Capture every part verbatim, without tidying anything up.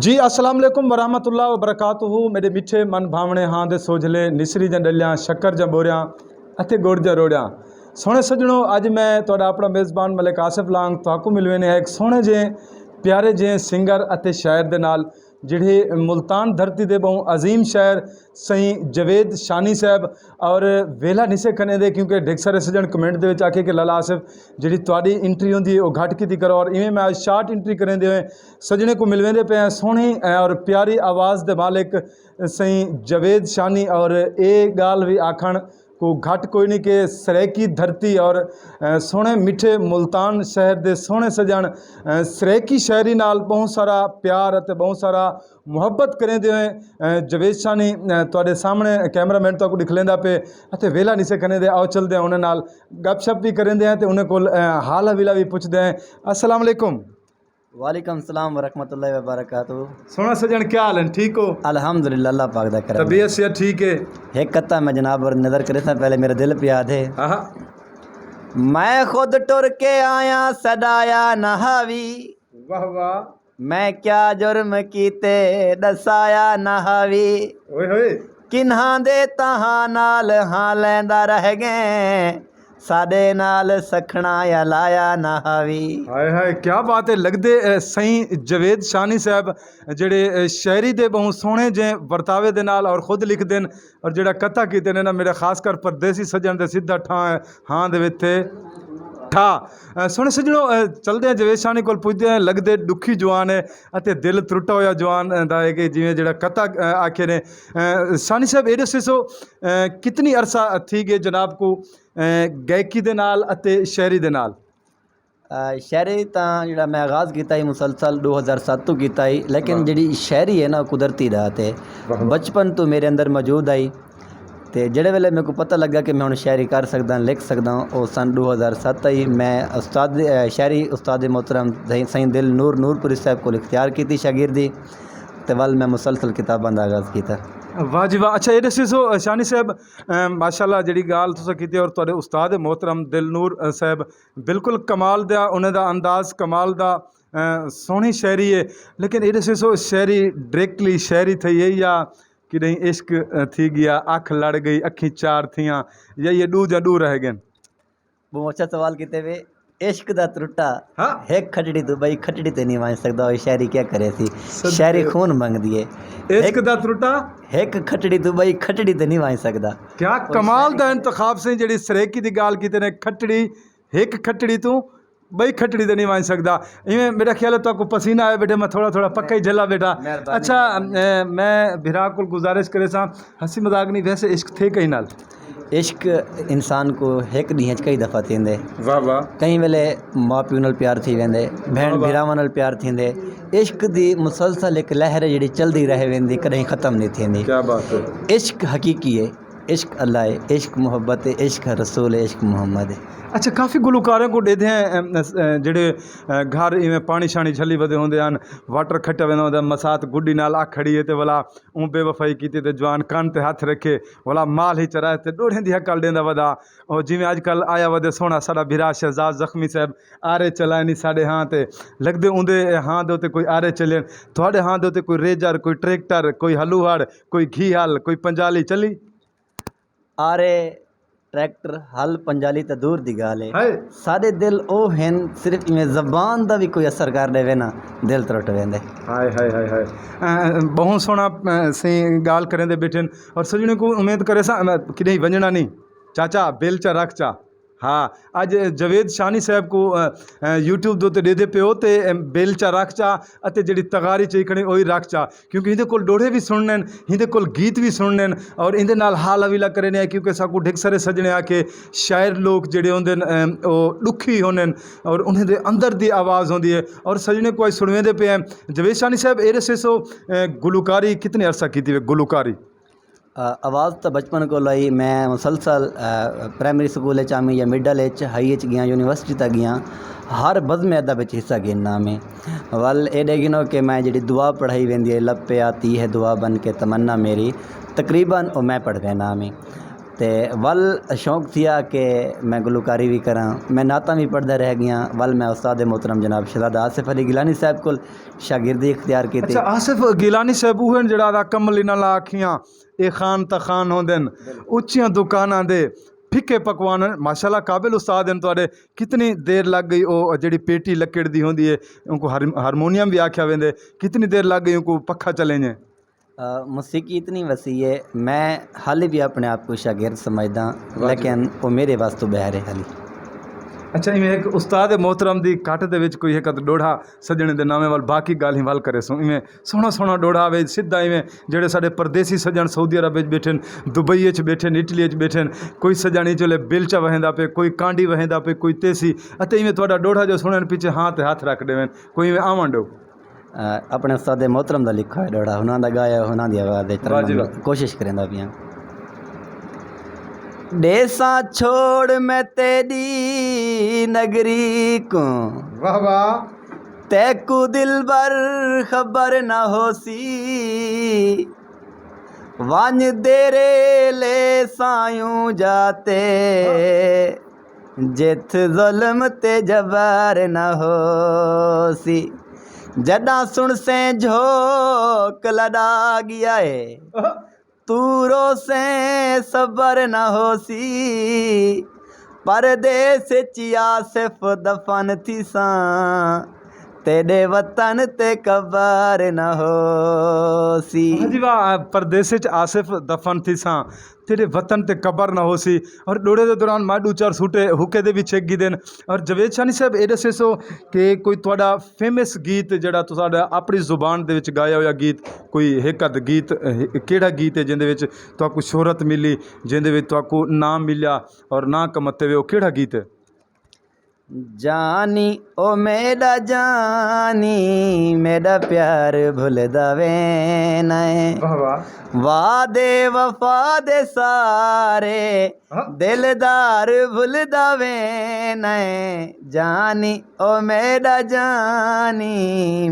جی، السلام علیکم ورحمۃ اللہ وبرکاتہ۔ میݙے مٹھے من بھاوݨے ہاں دے سوجھلے، نسری جاں ݙلیاں، شکر جاں ٻوریاں اتے ڳڑ جاں روڑیاں۔ سوہݨے سڄݨو، اڄ میں تہاݙا اپݨا میزبان ملک آصف لانگ تہاکوں ملویندے ہاں ہک سوہݨے جئیں پیارے جئیں سنگر اتے شاعر دے نال، جیڑھے ملتان دھرتی دے ٻہوں عظیم شاعر سئیں جاوید شانی صاحب اور ویلھا نسے کھنے دے، کیونکہ ڈھگ سارے سڄݨ کمنٹ دے وچ آکھے کہ لالا آصف جیڑھی تہاݙی انٹری ہوندی ہے او گھٹ کیتی کرو، اور ایویں میں اڄ شارٹ انٹری کریندے ہوئے سڄݨے کوں ملویندے پئے ہیں۔ سوہݨی اور پیاری آواز دے مالک سئیں جاوید شانی، اور اے ڳالھ وی آکھݨ کوں گھٹ کوئی نہیں کہ سرائیکی دھرتی اور، اے، سوہݨے مٹھے ملتان شہر دے سوہݨے سڄݨ، اے، سرائیکی شاعری نال ٻہوں سارا پیار اتے ٻہوں سارا محبت کریندے ہوئے، اے، جاوید شانی، اے، تہاݙے سامݨے کیمرہ مین تہاکوں ݙکھلیندا پئے اتے ویلھا نسے کھنے دے۔ آؤ چلدے ہیں انہاں نال، گپ شپ وی کریندے ہیں تے انہاں کول، اے، حال حویلا وی پچھدے ہیں۔ السلام علیکم۔ وعلیکم السلام ورحمۃ اللہ وبرکاتہ۔ سوہݨا سڄݨ، کیا حال ہیں؟ ٹھیک ہو؟ الحمدللہ، اللہ پاک دا کرم ہے۔ طبیعت صحت ٹھیک ہے؟ ہک قطعہ میں جناب ور نظر کرے ساں، پہلے میرا دل پیا تھے۔ آہا۔ میں خود ٹر کے آیا، سݙایا نہ ہاوی۔ واہ واہ۔ میں کیا جرم کیتے، ݙسایا نہ ہاوی۔ اوئے ہوئے۔ کنہاں دے تہاں نال ہاں لیندا رہ ڳئیں، ساݙے نال سکھݨا یا لایا نہ ہاوی۔ ہائے ہائے، کیا بات ہے۔ لڳدے، اے، سئیں جاوید شانی صاحب جیڑھے، اے، شاعری دے ٻہوں سوہݨے جئیں ورتاوے دے نال اور خود لکھدن، اور جیڑھا قطعہ کیتے نے نا، میرے خاص کر پردیسی سڄݨ دے سدھا ٹھاں ہے، ہاں دے وچ تھے ٹھا۔ اے، سوہݨے سڄݨو، اے، چلدے ہیں جاوید شانی کول پڄدے ہیں، لڳدے ݙکھی جوان ہے اتے دل ترٹا ہویا جوان، اے، دا ہے کہ جیویں جیڑھا قطعہ، اے، آکھے نے۔ اے، شانی صاحب، اے ݙسیسو، اے، کتنی عرصہ تھی ڳئے جناب کوں، اے، گائیکی دے نال اتے شاعری دے نال؟ آ، شاعری تاں جیڑھا میں آغاز کیتا ہی مسلسل ݙو ہزار ست توں کیتا ہی، لیکن واہ۔ جیڑھی شاعری ہے نا، قدرتی ݙات ہے۔ واہ واہ۔ بچپن توں میرے اندر موجود آئی۔ تے جیڑھے ویلے میکوں پتہ لڳا کہ میں ہݨ شاعری کر سڳداں، لکھ سڳداں، او سن ݙو ہزار ست آئی۔ میں استاد، آ، شاعری استاد محترم سئیں، سئیں دل نور نور پوری صاحب کول اختیار کیتی شاگردی، تے ول میں مسلسل کتاباں دا آغاز کیتا۔ واہ جی واہ۔ اچھا، اے ݙسیسو شانی صاحب، اے، ماشاءاللہ جیڑھی ڳالھ تساں کیتی اور تہاݙے استاد محترم دل نور، اے، صاحب بالکل کمال دا، انہاں دا انداز کمال دا، اے، سوہݨی شاعری ہے، لیکن اے ݙسیسو شاعری ڈائریکٹلی شاعری تھئی ہے یا کݙہیں عشق، اے، تھی ڳیا، اکھ لڑ ڳئی، اکھیں چار تھیاں، یا یہ ݙو جا ݙو رہ ڳئن؟ ٻہوں اچھا سوال کیتے وے۔ عشق دا ترٹا، ہاں۔ ہک کھٹڑی توں ٻئی کھٹڑی تے نہیں ونڄ سڳدا، او شاعری کیا کرے سی؟ صدقے۔ شاعری خون منگدی ہے۔ عشق ہک، دا ترٹا؟ ہک کھٹڑی توں ٻئی کھٹڑی تے نہیں ونڄ سڳدا۔ کیا او کمال شاعری دا انتخاب سئیں، جیڑھی سرائیکی دی ڳالھ کیتے نے، کھٹڑی، ہک کھٹڑی توں ٻئی کھٹڑی تے نہیں ونڄ سڳدا۔ ایویں میرا خیال ہے تہاکوں پسینہ آیا ٻیٹھے، میں تھوڑا تھوڑا پکا ہی جھلا ٻیٹھا۔ مہربانی، اچھا، مہربانی۔ اے، میں بھرا کول گزارش کریساں، ہنسی مذاق نہیں، ویسے عشق تھے کہیں نال؟ عشق انسان کوں ہک ݙینہہ اچ کئی دفعہ تھیندے۔ واہ واہ۔ کہیں ویلے ماء پیو نال پیار تھی ویندے، بھیݨ واہ واہ۔ بھراواں نال پیار تھیندے۔ عشق دی مسلسل ہک لہر ہے جیڑھی چلدی رہ ویندی، کݙہیں ختم نہیں تھیندی۔ کیا بات ہے۔ عشق حقیقی ہے، عشق اللہ ہے، عشق محبت ہے، عشق رسول ہے، عشق محمد ہے۔ اچھا، کافی گلوکاراں کوں ݙیہدے ہیں، ام، اس، اے، جیڑھے، اے، گھر ایویں پاݨی شاݨی جھلی ودے ہوندے ہن، واٹر کھٹا ویندا ہوندا، مسات گڈی نال آ کھڑی ہے تے ولا اوں بے وفائی کیتی تے جوان کن تے ہتھ رکھے، ولا مال ہی چرائے تے ݙوڑھیں دی ہکل ݙیندا ودا۔ او جیویں اڄ کل آیا ودے سوہݨا ساݙا بھرا شہزاد زخمی صاحب، آرے چلائنی ساݙے ہاں تے لڳدے اوندے ہاں دے اتے کوئی آرے چلین، تہاݙے ہاں دے اتے کوئی ریجر، کوئی ٹریکٹر، کوئی ہلوہڑ، کوئی گھی ہل، کوئی پنجالی چلی؟ آرے، ٹریکٹر، ہل، پنجالی تاں دور دی ڳالھ ہے۔ ہائے۔ ساݙے دل او ہن، صرف ایویں زبان دا وی کوئی اثر کر ݙیوے نا، دل ترٹ ویندے۔ ہائے، ہائے، ہائے، ہائے۔ اے، ٻہوں سوہݨا، اے، سئیں ڳالھ کریندے ٻیٹھن۔ اور سڄݨیں کوں امید کریساں، اے، کݙہیں ونڄݨا نہیں۔ چاچا، بل چا رکھ چا۔ ہا، اڄ جاوید شانی صاحب کوں، اے، اے، یوٹیوب دے اتے ݙیہدے پیو تے، اے، بل چا رکھ چا اتے جیڑھی تغاری چئی کھڑے اوہی رکھ چا، کیونکہ ایندے کول ݙوہڑے وی سݨݨن، ایندے کول گیت وی سݨݨن، اور ایندے نال حال حویلا کریندے ہیں، کیونکہ ساکوں ڈھگ سارے سڄݨے آکھے شاعر لوک جیڑھے ہوندن، اے، او ݙکھی ہوندن اور انہیں دے اندر دی آواز ہوندی ہے۔ اور سڄݨیں کوں اڄ سݨویندے پئے ہیں۔ جاوید شانی صاحب، اے ݙسیسو، اے، گلوکاری کتنے عرصہ کیتی وے گلوکاری؟ آ، آواز تاں بچپن کول آئی، میں مسلسل، آ، پرائمری سکول اچ آمی یا مڈل اچ، ہائی اچ ڳیاں، یونیورسٹی تک ڳیاں، ہر بزم ادب اچ حصہ گھننا میں۔ ول ایݙے گھنو کہ میں جیڑھی دعا پڑھائی ویندی ہے، لب پہ آتی ہے دعا بن کے تمنا میری، تقریباً او میں پڑھ وینا میں۔ تے ول شوق تھیا کہ میں گلوکاری بھی کراں۔ میں نعتاں بھی پڑھدا رہ گیاں۔ ول میں استاد محترم جناب شہزادہ آصف علی گیلانی صاحب کول شاگردی اختیار کیتی۔ اچھا، آصف گیلانی صاحب اوہ ہن جڑا آہدا کملی نال آکھیاں، اے خان تا خان ہوندن، اچیاں دکاناں دے پھکے پکوان ہن۔ ماشاءاللہ قابل استاد ہن تہاڈے۔ کتنی دیر لگ گئی او جڑی پیٹی لکڑ دی ہوندی ہے، اونکوں ہارم-، ہارمونیم بھی آکھیا ویندے، کتنی دیر لگ گئی اونکوں پکھا چلینجے؟ آ، موسیقی اتنی وسیع ہے، میں حالی بھی اپنے آپ کو شاگرد سمجھدا، لیکن او میرے واسطے بحر ہے حالی۔ اچھا، ایویں ہک استاد محترم دی کٹ دے وچ کوئی ہک ادھ ڈوڑھا سجݨے دے ناویں ول، باقی ڳالھیں ول کریسوں۔ ایویں سوہݨا سوہݨا ݙوہڑا آوے، سدھا ایویں جیڑھے ساݙے پردیسی سڄݨ سعودی عرب وچ ٻیٹھن، دبئی وچ ٻیٹھن، اٹلی وچ ٻیٹھن، کوئی سڄݨ ایچ ویلے بیلچا وہیندا پئے، کوئی کانڈی وہیندا پئے، کوئی تیسی، اتے ایویں تہاݙا ݙوہڑا جو سُݨن پچھے ہاں تے ہتھ رکھ ݙیون۔ کوئی ایویں آوݨ ݙیو۔ آ، اپݨے استاد محترم دا لکھا ہویا ݙوہڑا، انہاں دا ڳایا، انہاں دی آواز وچ ترنم دی کوشش کریندا پیاں۔ ݙیساں چھوڑ میں تیݙی نگری کوں، واہ واہ۔ تیکوں دلبر خبر نہ ہوسی، ونڄ دیرے لیساں اوں جاہ تے، جتھ ظلم تے جبر نہ ہوسی۔ جݙاں سݨسیں جھوک لݙا ڳیا ہے، توں روسیں صبر نہ ہوسی، پردیس اچ آصف دفن تھیساں، تیݙے وطن تے قبر نہ ہوسی۔ واہ جی واہ، پردیس اچ آصف دفن تھیساں، تیݙے وطن تے قبر نہ ہوسی۔ اور ݙوہڑے دے دوران میں ݙو چار سوٹے حقے دے وی چھک گھدن۔ اور جاوید شانی صاحب، اے ݙسیسو کہ کوئی تہاݙا فیمس گیت جیڑھا تساݙا اپݨی زبان دے وچ ڳایا ہویا گیت، کوئی ہک ادھ گیت، اے، کیڑھا گیت ہے جیندے وچ تہاکوں شہرت ملی، جیندے وچ تہاکوں نام ملیا اور ناں کمتے وے، او کیڑھا گیت ہے؟ جانی او میݙا جانی، میݙا پیار بھلدا ویندے۔ واہ واہ۔ وعدے وفا دے سارے ہاں۔ دلدار بھلدا ویندے۔ جانی او میݙا جانی،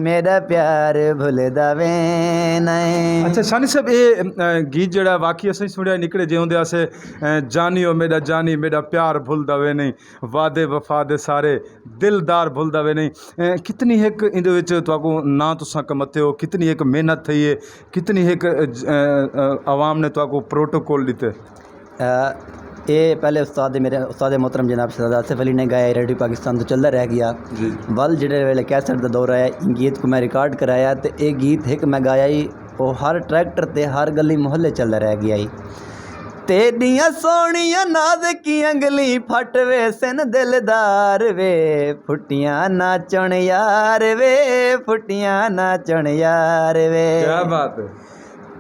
میݙا پیار بھلدا ویندے۔ اچھا شانی صاحب، اے، اے، گیت جیڑھا واقعی اساں سُݨیا نکڑے جے ہوندے ہاسے، اے، جانی او میݙا جانی، میݙا پیار بھلدا ویندے، وعدے وفا دے سارے دلدار بھلدا ویندے۔ اے، کتنی ہک ایندے وچ تہاکوں ناں تساں کمتے ہو، کتنی ہک محنت تھئی ہے، کتنی ہک، اے، اے، عوام نے تہاکوں پروٹوکول ݙتے۔ آ، اے پہلے استاد میرے، استاد محترم جناب شہزادہ آصف علی نے گایا، ریڈیو پاکستان توں چلدا رہ ڳیا۔ جی۔ ول جیڑھے ویلے کیسٹ دا دور آیا، ایں گیت کوں میں ریکارڈ کرایا تے اے گیت ہک میں ڳایا ہئی، او ہر ٹریکٹر تے ہر ڳلی محلے چلدا رہ ڳیا ہئی۔ تیݙیاں سوہݨیاں نازکیاں انگلیں پھٹ ویسن دلدار وے، پھٹیاں نہ چݨ یار وے، پھٹیاں نہ چݨ یار وے۔ کیا بات ہے۔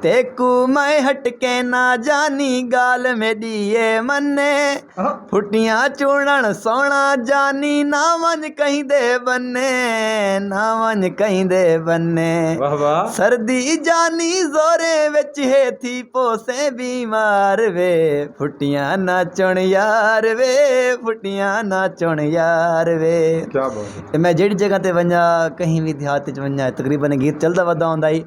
تیکوں میں ہٹکیں نہ جانی، ڳالھ میݙی اے منے۔ ہاں۔ پھٹیاں چوݨݨ سوہݨا جانی، نہ ونڄ کہیں دے بنے، نہ ونڄ کہیں دے بنے۔ واہ واہ۔ سردی جانی زوریں وچ ہے، تھی پوسیں بیمار وے۔ پھٹیاں نہ چݨ یار وے، پھٹیاں نہ چݨ یار وے۔ کیا بات ہے۔ اے میں جیڑھی جگہ تے ونڄاں، کہیں وی دیہات وچ ونڄاں، تقریباً گیت چلدا ودا ہوندا ہئی۔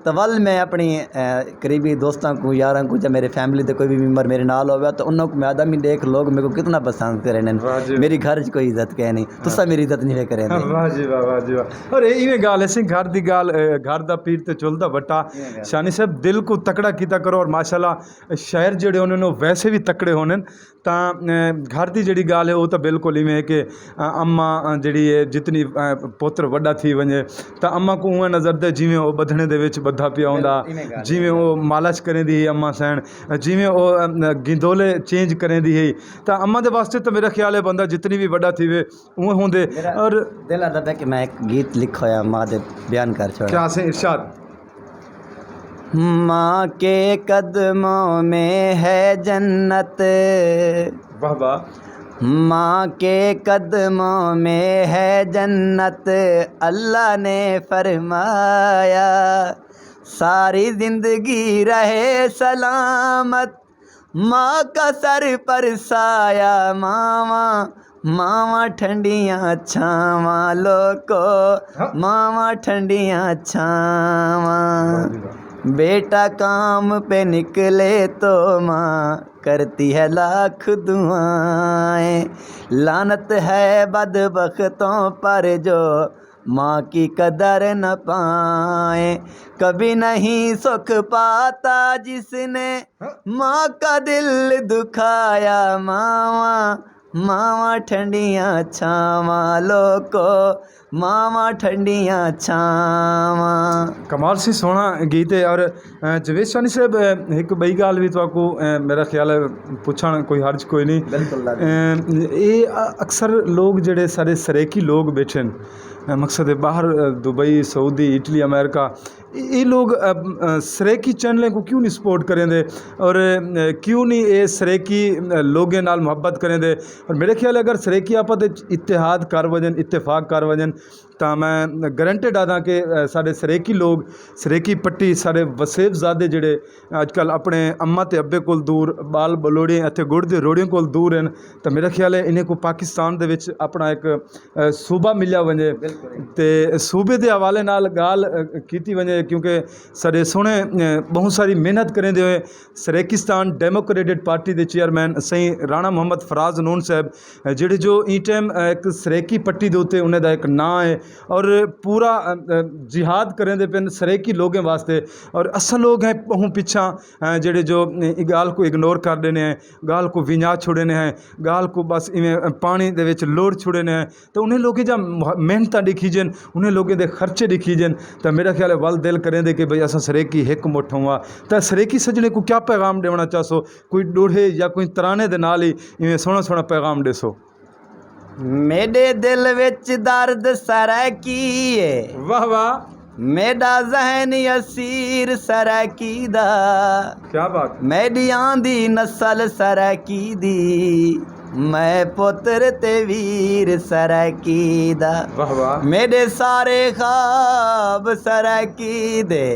تاں ول میں اپݨی، اے، قریبی دوستاں کوں، یاراں کوں، یا میرے فیملی دے کوئی وی ممبر میرے نال ہووے تاں انہاں کوں میں آہدا، میں ݙیکھ لوگ میکوں کتنا پسند کریندن۔ واہ جی۔ میری گھر اچ کوئی عزت کائنی، تساں میری عزت نہیں وے کریندے۔ واہ جی واہ، واہ جی واہ۔ اور اے ایویں ڳالھ ہے سئیں، گھر دی ڳالھ، اے، گھر دا پیر تے چلدا وٹا۔ ایویں ڳالھ۔ شانی صاحب، دل کوں تکڑا کیتا کرو۔ اور ماشاءاللہ شاعر جیڑھے ہوندن او ویسے وی تکڑے ہوندن۔ تاں، اے، گھر دی جیڑھی ڳالھ ہے، او تاں بالکل ایویں ہے کہ، اے، اماں، اے، جیڑھی ہے، جتنی، اے، پتر وݙا تھی ونڄے، تاں اماں کوں اونویں نظر دے جیویں او ٻدھݨے دے وچ ٻدھا پیا ہوندا، ایویں ڳالھ ہے۔ جیویں او مالش کریندی ہئی اماں سئیݨ، جیویں او، اے، گندولے چینج کریندی ہئی، تاں اماں دے واسطے تاں میرا خیال ہے بندہ جتنی وی وݙا تھیوے، اونویں ہوندے۔ میرا اور دل آہدا پیا کہ میں ہک گیت لکھا ہویا، ماں دے بیان کر چھوڑاں۔ کیا سئیں، ارشاد۔ ماں کے قدموں میں ہے جنت۔ واہ واہ۔ ماں کے قدموں میں ہے جنت، اللہ نے فرمایا۔ ساری زندگی رہے سلامت، ماں کا سر پر سایہ۔ ماواں، ماواں ٹھنڈیاں چھاواں لوکو، ہاں۔ ماواں ٹھنڈیاں چھاواں۔ واہ جی واہ۔ بیٹا کام پہ نکلے تو ماں کرتی ہے لاکھ دعائیں۔ لعنت ہے بدبختوں پر جو ماں کی قدر نہ پائیں۔ کبھی نہیں سکھ پاتا جس نے ماں کا دل دکھایا۔ ماواں، ماواں ٹھنڈیاں چھاواں لوکو، ماواں ٹھنڈیاں چھاواں۔ کمال سی سوہݨا گیت ہے۔ اور جاوید شانی صاحب، ہک ٻئی ڳالھ وی تہاکوں میرا خیال ہے پچھݨ کوئی حرج کوئی نہیں۔ بالکل۔ اے اکثر لوگ جڑے سارے سرائیکی لوگ بیٹھے ہیں، مقصد ہے باہر دبئی، سعودی، اٹلی، امریکہ، اے لوگ سرائیکی چینلیں کوں کیوں نہیں سپورٹ کریندے؟ اور کیوں نہیں اے سرائیکی لوگیں نال محبت کریندے؟ اور میرے خیال ہے اگر سرائیکی آپت اتحاد کر وجن، اتفاق کر وجن، تاں میں گارنٹیڈ آہداں کہ سارے سرائیکی لوگ، سرائیکی پٹی، سارے وسیب زادے جڑے اج کل اپنے اماں تے ابے کول دور، ٻال ٻلوڑیں اتے گڑ دے روڑیں کول دور ہیں، تاں میرا خیال ہے انہیں کو پاکستان دے وچ اپنا ایک صوبہ ملیا ونجے۔ تے صوبے دے حوالے نال ڳالھ کیتی ونجے، کیونکہ سارے سوہݨے بہت ساری محنت کریندے ہوئے سرائیکستان ڈیموکریٹک پارٹی دے چیئرمین سئیں رانا محمد فراز نون صاحب، جڑے جو ایں ٹائم ایک سرائیکی پٹی دے اتے انہیں دا ایک ناں ہے اور پورا جہاد کریندے پن سرائیکی لوگیں واسطے۔ اور اساں لوگ ہیں بہوں پچھاں، جڑے جو ڳالھ کو اگنور کر ݙینے ہیں، ڳالھ کو ونجا چھوڑینے ہیں، ڳالھ کو بس ایویں پاݨی دے وچ لوڑ چھوڑینے ہیں۔ تاں انہیں لوگیں جا محنتاں ݙکھیجن، انہیں لوگیں دے خرچے ݙکھیجن، تاں میرا خیال ہے ول دل کریندے کہ بھئی اساں سرائیکی ہک مٹھ ہواں۔ تاں سرائیکی سجݨیں کوں کیا پیغام ݙیوݨا چاہسو؟ کوئی ݙوہڑے یا کوئی ترانے دے نال ہی ایویں سوہݨا سوہݨا پیغام ݙیسو۔ میݙے دل وچ درد سرائیکی ہے۔ واہ واہ۔ میݙا ذہن اسیر سرائیکی دا۔ کیا بات۔ میݙی آندی نسل سرائیکی دی۔ میں پتر تے ویر سرائیکی دا۔ واہ واہ۔ میݙے سارے خواب سرائیکی دے۔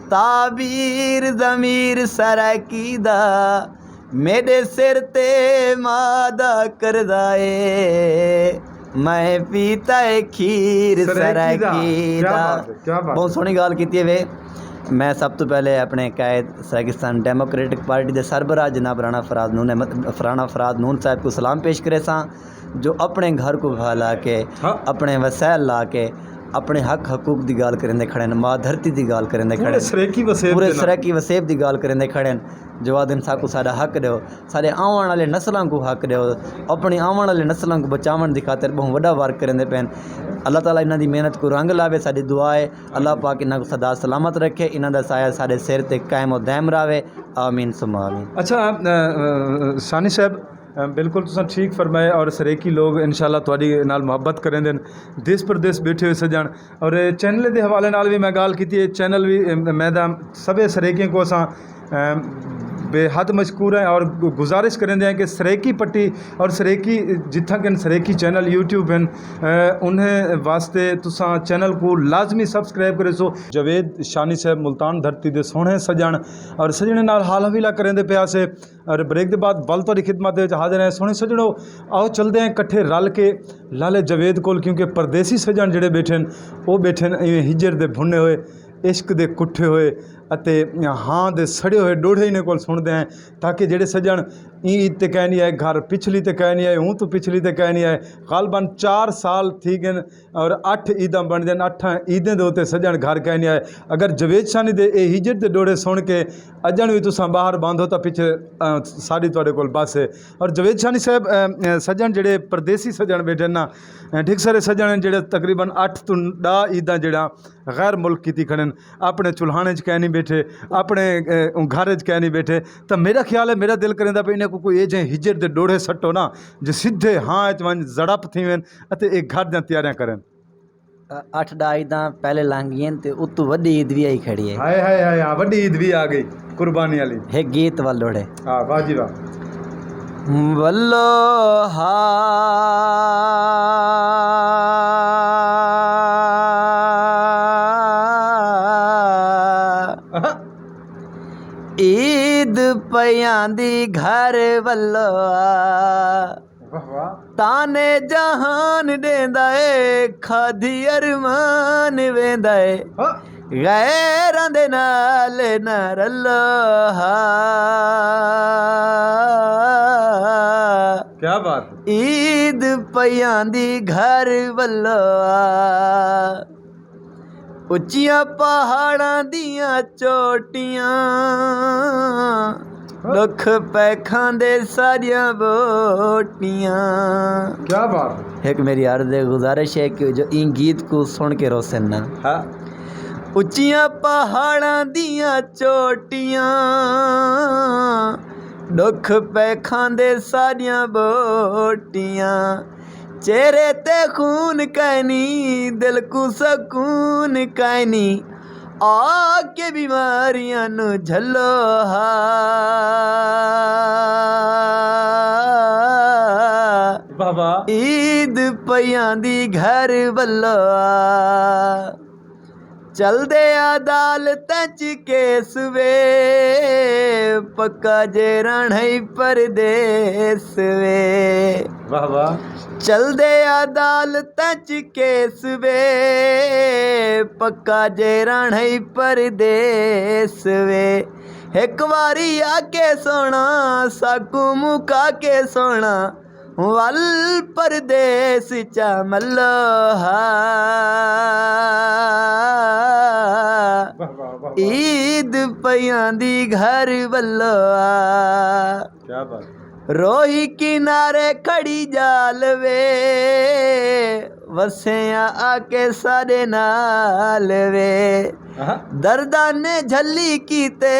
تعبیر ضمیر سرائیکی دا۔ میݙے سر تے ماں دا قرضہ اے، میں پیتا اے کھیر سرائیکی دا۔ کیا بات ہے، کیا بات ہے۔ بہت سوہݨی ڳالھ کیتی ہے وے۔ میں سب توں پہلے اپݨے قائد سرائیکستان ڈیموکریٹک پارٹی دے سربراہ جناب رانا فراز نون احمد، رانا فراز نون صاحب کوں سلام پیش کریساں، جو اپݨے گھر کوں بھلا کے، اپݨے وسائل لا کے، اپݨے حق حقوق دی ڳالھ کریندے کھڑے ہن، ماں دھرتی دی ڳالھ کریندے کھڑے ہن، سرائیکی وسیب پورے دے نال۔ سرائیکی وسیب دی ڳالھ کریندے کھڑے ہن، جو آہدن ساکوں ساݙا حق ݙیو، ساݙے آوݨ آلے نسلاں کوں حق ݙیو، اپݨی آوݨ آلے نسلاں کوں بچاوݨ دی خاطر ٻہوں وݙا ورک کریندے پئن۔ اللہ تعالیٰ انہاں دی محنت کوں رنگ لاوے، ساݙی دعا ہے۔ اللہ پاک انہاں کوں سدا سلامت رکھے، انہاں دا سایہ ساݙے سر تے قائم و دائم راہوے۔ آمین ثم آمین۔ اچھا، آ، آ، ثانی صاحب، آ، بالکل تساں ٹھیک فرمائے، اور سرائیکی لوگ انشاءاللہ تہاݙی نال محبت کریندن۔ دیس پردیس بیٹھے ہوئے سڄݨ، اور چینل دے حوالے نال وی میں ڳالھ کیتی ہے، چینل وی، اے، میں تاں سبھے سرائیکیاں کوں اساں، اے، بے حد مشکور ہیں اور گزارش کریندے ہیں کہ سرائیکی پٹی اور سرائیکی جتھاں کن سرائیکی چینل یوٹیوب ہن، اے، انہیں واسطے تساں چینل کوں لازمی سبسکرائب کریسو۔ جاوید شانی صاحب ملتان دھرتی دے سوہݨے سڄݨ اور سڄݨیں نال حال حویلا کریندے پئے ہاسے۔ اور بریک دے بعد ول تہاݙی خدمت دے وچ حاضر ہیں۔ سوہݨے سڄݨو، آؤ چلدے ہیں کٹھے رل کے لالے جاوید کول، کیونکہ پردیسی سڄݨ جڑے بیٹھے ہن، او بیٹھے ہن ایویں ہجر دے بھنے ہوئے، عشق دے کٹھے ہوئے اتے ہاں دے سڑے ہوئے ݙوہڑے انہیں کول سݨدے ہیں، تاکہ جڑے سڄݨ ایں عید تے کائے نہیں آئے، گھر پچھلی تے کائے نہیں آئے، اوں توں پچھلی تے کائے نہیں آئے، غالباً چار سال تھی ڳئن اور اٹھ عیداں بݨ ڳئن، اٹھاں عیدیں دے اتے سڄݨ گھر کائے نہیں آئے۔ اگر جاوید شانی دے اے ہجر دے ݙوہڑے سݨ کے اڄݨ وی تساں ٻاہر ٻاندھو تاں پچھے، آ، ساݙی تہاݙے کول بس ہے۔ اور جاوید شانی صاحب، آ، آ، سڄݨ جڑے پردیسی سڄݨ بیٹھے نا، آ، ڈھگ سارے سڄݨ جڑے تقریباً اٹھ توں ݙاہ عیداں جڑا غیر ملک کیتی کھڑن، اپݨے چولہاݨے اچ کائے نہیں بیٹھے، اپݨے، آ، گھر اچ کائے نہیں بیٹھے۔ تاں میرا خیال ہے، میرا دل کریندا پئے انہیں کوں کوئی اے جہیں ہجر دے ݙوہڑے سٹو نا، جو سدھے ہاں اچ ونڄ زڑپ تھیون اتے اے گھر دیاں تیاریاں کرن۔ اٹھ ݙاہ عیداں پہلے لنگھ ڳئین تے اتوں وݙی عید وی آئی کھڑی ہے۔ ہائے ہائے ہائے، ہاں، وݙی عید وی آ ڳئی، قربانی آلی۔ ہک گیت ول ݙوہڑے۔ ہاں، واہ جی واہ۔ ولو ہا اہا۔ عید پیاندی گھر ولو آ۔ واہ واہ۔ تانے جہان ݙیندا اے، کھادی ارمان ویندا اے۔ ہاں۔ غیراں دے نال نہ رلو ہا۔ کیا بات ہے۔ عید پیاندی گھر ولو آ۔ اچیاں پہاڑاں دیاں چوٹیاں، ݙکھ پئے کھاندے ساݙیاں ٻوٹیاں۔ کیا بات ہے۔ ہک میری عرض ہے، گزارش ہے کہ جو ایں گیت کوں سݨ کے روسن نا۔ ہاں۔ اچیاں پہاڑاں دیاں چوٹیاں، ݙکھ پئے کھاندے ساݙیاں ٻوٹیاں۔ چہرے تے خون کائنی، دل کوں سکون کائنی، آ کے بیماریاں نوں جھلو ہا۔ واہ واہ۔ عید پیاندی گھر ولو آ۔ چلدے عدالتاں چ کیس وے، پکا جے رہݨ ہئی پردیس وے۔ واہ واہ۔ چلدے عدالتاں چ کیس وے، پکا جے رہݨ ہئی پردیس وے۔ ہک واری آ کے سوہݨا، ساکوں مکا کے سوہݨا، ول پردیس چا ملو ہا۔ واہ واہ، واہ واہ۔ عید پیاندی گھر ولو آ۔ کیا بات۔ روہی کنارے کھڑی ڄال وے، وسیاں آ کے ساݙے نال وے۔ آہا۔ درداں نے جھلی کیتے،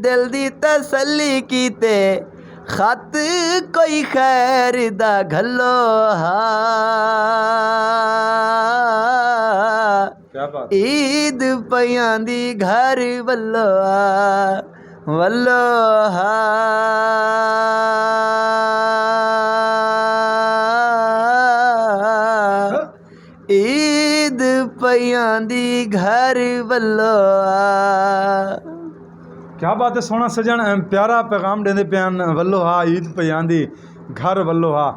دل دی تسلی کیتے، خط کوئی خیر دا گھلو ہا۔ کیا بات ہے۔ عید پیاندی گھر ولو آ، ولو ہا۔ عید پیاندی گھر ولو آ۔ کیا بات ہے سوہݨا سڄݨ، اے پیارا پیغام ݙیندے پئے ہن، ولو ہا عید پیاندی گھر ولو ہا۔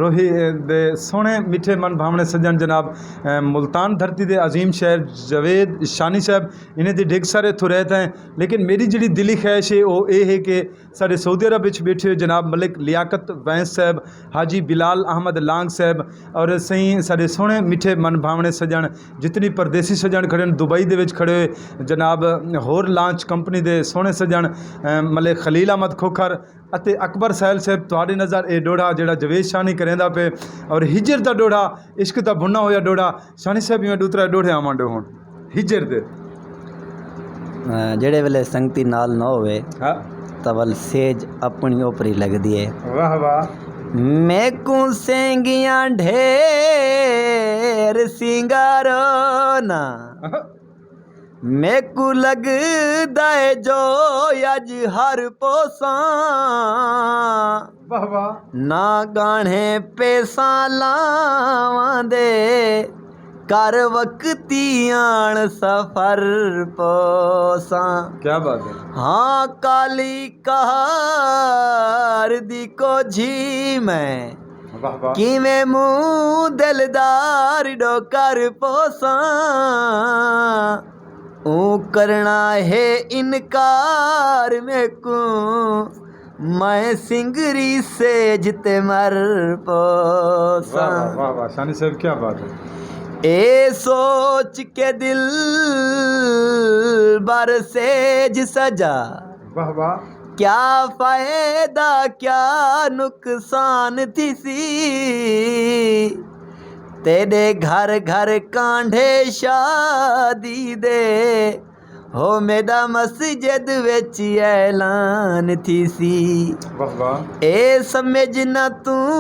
روہی دے سوہݨے مٹھے من بھاوݨے سڄݨ جناب، اے ملتان دھرتی دے عظیم شاعر جاوید شانی صاحب، انہیں دی ڈھڳ سارے تھو رہت ہیں، لیکن میری جڑی دلی خواہش ہے وہ اے ہے کہ ساݙے سعودی عرب وچ ٻیٹھے ہوئے جناب ملک لیاقت وینس صاحب، حاجی بلال احمد لانگ صاحب، اور سئیں ساݙے سوہݨے مٹھے من بھاوݨے سڄݨ، جتنی پردیسی سڄݨ کھڑے ہن، دبئی دے وچ کھڑے ہوئے جناب ہور لانچ کمپنی دے سوہݨے سڄݨ، اے، ملک خلیل احمد کھوکھر اتے اکبر ساحل صاحب، تہاݙے نظر اے ݙوہڑا جیڑھا جاوید شانی کریندا پئے، اور ہجر دا ݙوہڑا، عشق دا بھنا ہویا ݙوہڑا، شانی صاحب ایویں ݙو ترے ݙوہڑے آوݨ ݙیو ہݨ ہجر دے۔ جیڑھے ویلے سنگتی نال نہ ہووے، ہاں۔ تاں ول سیج اپݨی اوپری لڳدی ہے۔ واہ واہ۔ میکوں سینگیاں ڈھیر سینگارو نا، میکوں لڳدا ہے جو اڄ ہر پوساں۔ واہ واہ۔ نہ ڳاہݨے پیساں لاواں دے، کر وقتی آن سفر پوساں۔ کیا بات ہے۔ ہاں کالی کار دی کوجھی میں، واہ واہ۔ کیویں منہ دلدار ݙو کر پوساں۔ اوں کرݨا ہے انکار میکوں، میں سنگری سیج تے مر پوساں۔ واہ واہ، واہ واہ، شانی صاحب کیا بات ہے۔ اے سوچ کے دل بر سیج سجا، واہ واہ۔ کیا فائدہ کیا نقصان تھیسی، تیݙے گھر گھر کانڈھے شادی دے، ہو میݙا مسجد وچ اعلان تھیسی۔ واہ واہ۔ اے سمجھ نہ توں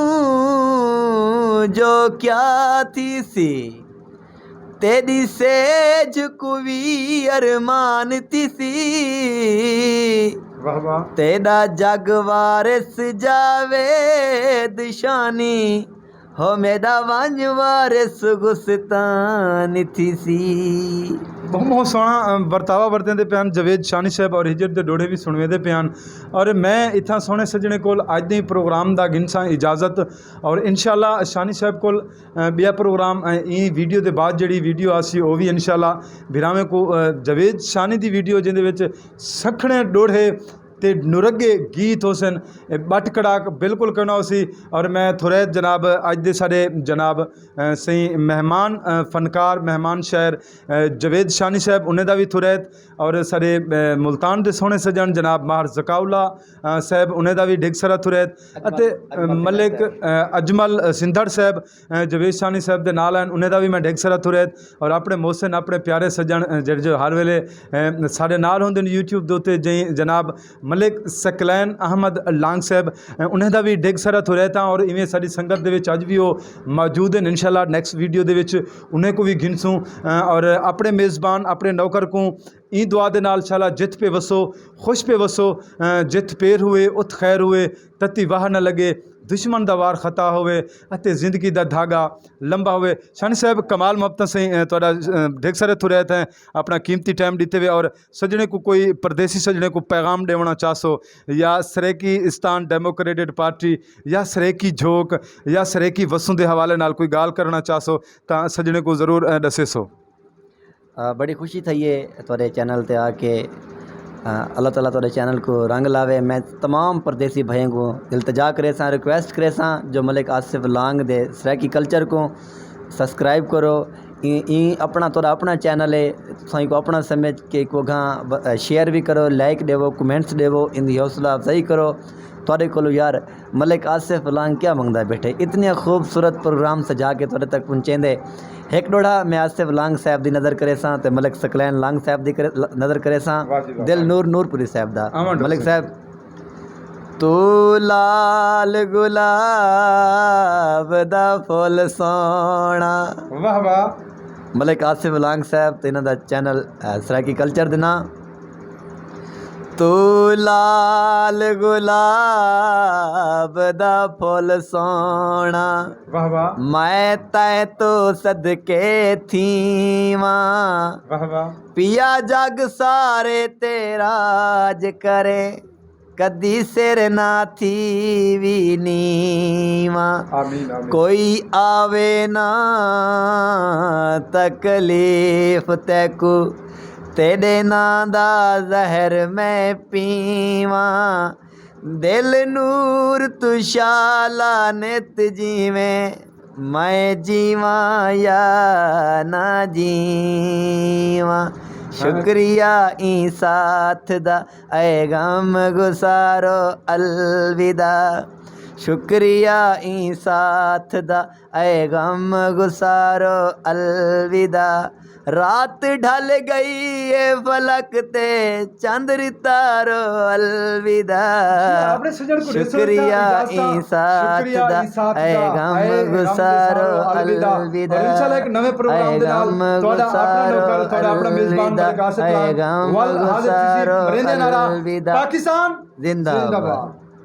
جو کیا تھیسی، تیݙی سیج کوں وی ارمان تھیسی۔ واہ واہ۔ تیݙا جگ وارث جاوید شانی، ہو میݙا ونڄ وارث غستان تھیسی۔ بہت بہت سوہݨا ورتاوا ورتیندے پئے ہن جاوید شانی صاحب اور ہجر دے ݙوہڑے وی سݨویندے پئے ہن۔ اور میں اتھاں سوہݨے سڄݨے کول اڄ دے پروگرام دا گھنساں اجازت۔ اور انشاءاللہ شانی صاحب کول ٻیا پروگرام ایں ویڈیو دے بعد جیڑھی ویڈیو آسی او وی انشاءاللہ بھراویں کوں جاوید شانی دی ویڈیو جیندے وچ سکھڑیں ݙوہڑے تے نورگے گیت ہوسن۔ ٻٹ کڑاک بالکل کرݨا ہوسی۔ اور میں تھوریت جناب اڄ دے ساݙے جناب سئیں مہمان فنکار مہمان شاعر جاوید شانی صاحب انہیں دا وی تھوریت اور ساݙے ملتان دے سوہݨے سڄݨ جناب ماہر ذکاء اللہ صاحب انہیں دا وی ڈھگ سرا تھوریت اتے ملک اجمل سندھڑ صاحب جاوید شانی صاحب دے نال ہن انہیں دا وی میں ڈھگ سرا تھوریت۔ اور اپݨے محسن اپݨے پیارے سڄݨ جیڑھے جو ہر ویلے ساݙے نال ہوندے ہن یوٹیوب دے اتے جئیں جناب ملک ثقلین احمد لانگ صاحب انہیں دا وی ڈھگ سرا تھوریت ہاں۔ اور ایویں ساݙی سنگت دے وچ اڄ وی او موجود ہن۔ انشاءاللہ نیکسٹ ویڈیو دے وچ انہیں کوں وی گھنسوں۔ اور اپݨے میزبان اپݨے نوکر کوں ایں دعا دے نال شالا جتھ پئے وسو، خوش پئے وسو، جتھ پیر ہوئے اتھ خیر ہوئے، تتی واہ نہ لڳے، دشمن دا وار خطا ہووے اتے زندگی دا دھاڳا لمبا ہووے۔ شانی صاحب کمال محبتاں سئیں تہاݙا ڈھگ سارے تھریت ہیں اپݨا قیمتی ٹائم ݙتے وے اور سڄݨے کوں کوئی پردیسی سڄݨے کوں پیغام ݙیوݨا چاہسو یا سرائیکی استان ڈیموکریٹڈ پارٹی یا سرائیکی جھوک یا سرائیکی وسوں دے حوالے نال کوئی ڳالھ کرݨا چاہسو تاں سڄݨے کوں ضرور ݙسیسو۔ بڑی خوشی تھئی ہے تہاݙے چینل تے آ کے۔ اللہ تعالیٰ تہاݙے چینل کوں رنگ لاوے۔ میں تمام پردیسی بھائیاں کوں التجا کریساں ریکویسٹ کریساں جو ملک آصف لانگ دے سرائیکی کلچر کوں سبسکرائب کرو۔ ایں ایں اپݨا تہاݙا اپݨا چینل ہے۔ تساں کوں اپݨا سمجھ کے کوں اگاں شیئر وی کرو لائک ݙیوو کمنٹس ݙیوو ایندی حوصلہ افزائی کرو۔ تہاݙے کولوں یار ملک آصف لانگ کیا منگدا بیٹھے اتنیاں خوبصورت پروگرام سجا کے تہاݙے تک پہنچیندے۔ ہک ݙوہڑا میں آصف لانگ صاحب دی نظر کریساں تے ملک ثقلین لانگ صاحب دی نظر کریساں۔ دل نور نور پوری صاحب دا ملک صاحب۔ تو لال گلاب دا پھل سوہݨا۔ واہ واہ۔ ملک آصف لانگ صاحب تے انہاں دا چینل سرائیکی کلچر دے ناں۔ تو لال گلاب دا پھل سوہݨا۔ واہ واہ۔ میں تیں توں صدقے تھیواں۔ واہ واہ۔ پیا جگ سارے تے راج کریں۔ کدی سر نہ تھیوی نیواں۔ آمین آمین۔ کوئی آوے نہ تکلیف تیکوں تیݙے ناں دا زہر میں پیواں۔ دل نور توں شالا نت جیویں میں جیواں یا نہ جیواں۔ شکریہ ایں ساتھ دا اے غم گسارو الوداع۔ شکریہ ایں ساتھ دا اے غم گسارو الوداع۔ رات ڈھل گئی اے فلک تے چندر تارو الوداع۔ شکریہ ایں ساتھ دا اے غم گسارو الوداع۔ اے غم گسارو الوداع۔ اے غم گسارو الوداع۔ زندہ باد۔